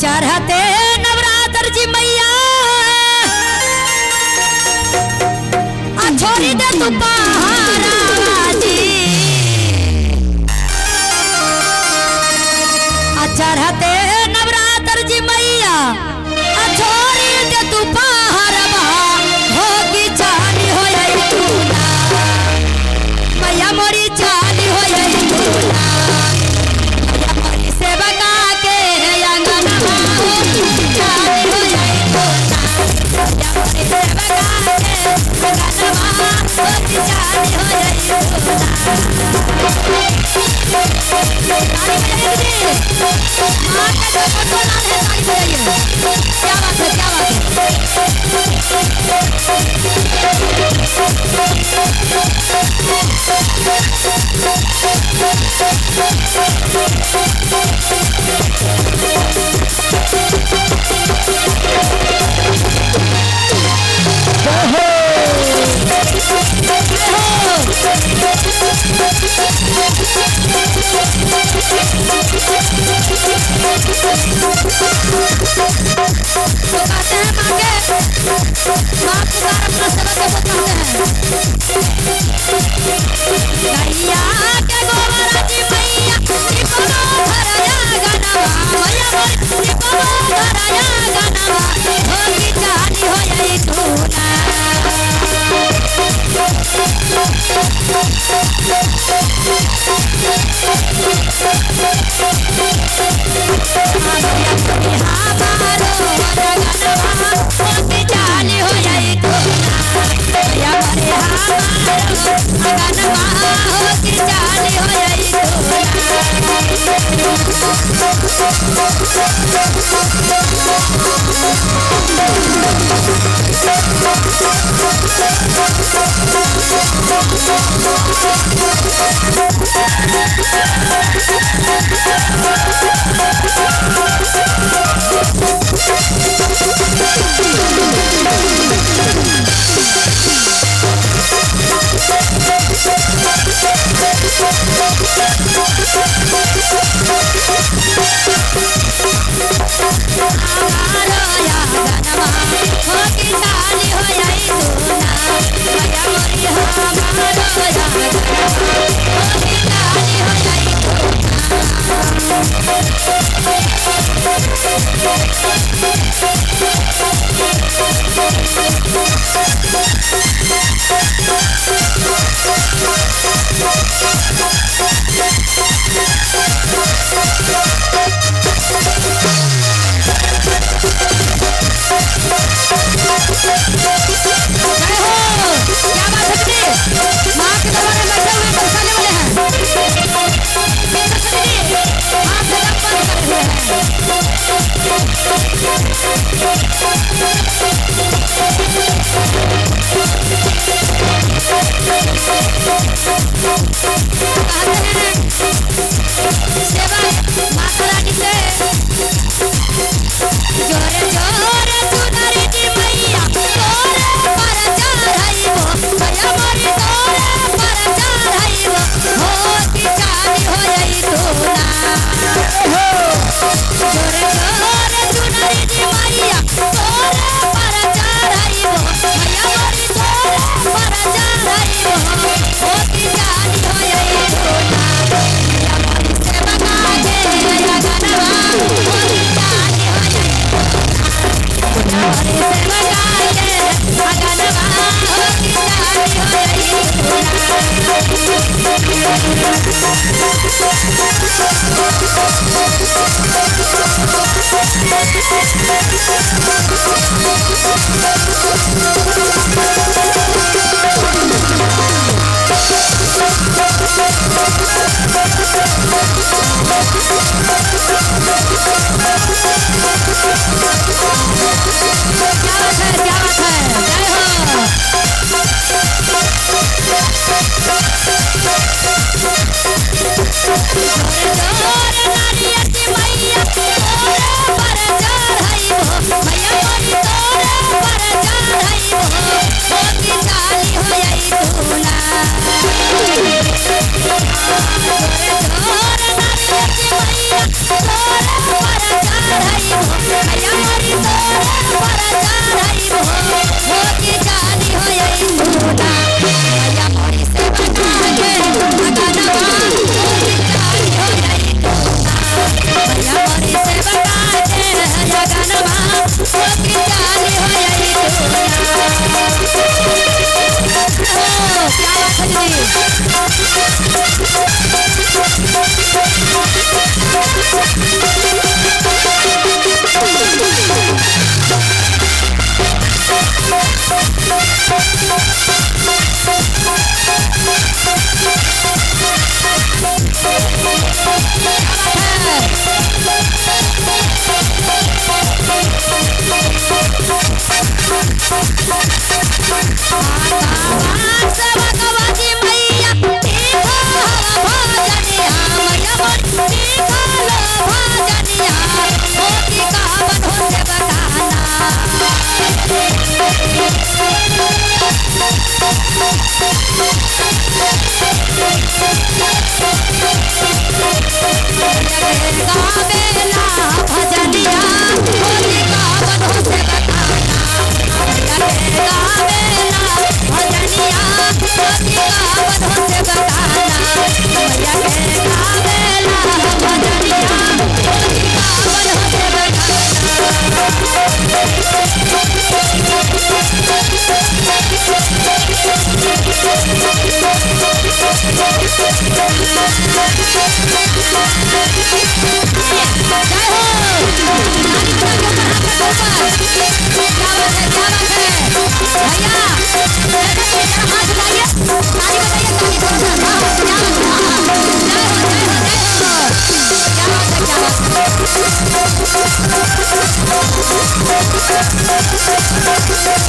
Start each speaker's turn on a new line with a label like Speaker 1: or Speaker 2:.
Speaker 1: चढ़ते नवरात्र जी मैया आ छोड़ी दे तू पहाड़ा जी। आ चढ़ते नवरात्र जी मैया आ छोड़ी दे तू पहाड़वा हो की चाली हो आई तू ना मैया मोरी चाली हो आई तू ना मैया मोरी सेवका के अंगनवा हो चाली हो आई तू ना मैया मोरी सेवका के अंगनवा हो की चाली हो आई तू ना। ताली बजाइए माँ का जो फोटो लाल है ताली बजाइए। क्या बात है, क्या बात है। तो कहते हैं माँ के माँ पुकार अपना सेवक को कहते हैं गैया के गोबर जी मैया निपलो धरया गनवा मैया मोरी निपलो धरया गनवा हो की चाली हो आई तू ना। जय हो, क्या बात है दीदी। माँ के दरबार में बैठे हुए बरसाने वाले हैं। हाथ से दम बंद करे हुए हैं। कहते हैं सेवक माता रानी से जोरे जोरे चुनरी जी मैया तोरे पर चढ़ाइबो मैया मोरी तोरे पर चढ़ाइबो हो की चाली हो आई तू ना। जोरे जोरे चुनरी जी मैया तोरे पर चढ़ाइबो मैया मोरी तोरे पर चढ़ाइबो हो की चाली हो आई तू ना मैया मोरी सेवका के अंगनवा हो की चाली हो आई तू ना मोरी सेवका के अंगनवा हो की चाली हो आई तू ना। क्या बात है, क्या बात है, जय हो। जोरे जोरे नारियल जी मैया तोरे पर चढ़ाइबो मैया क्या बात है।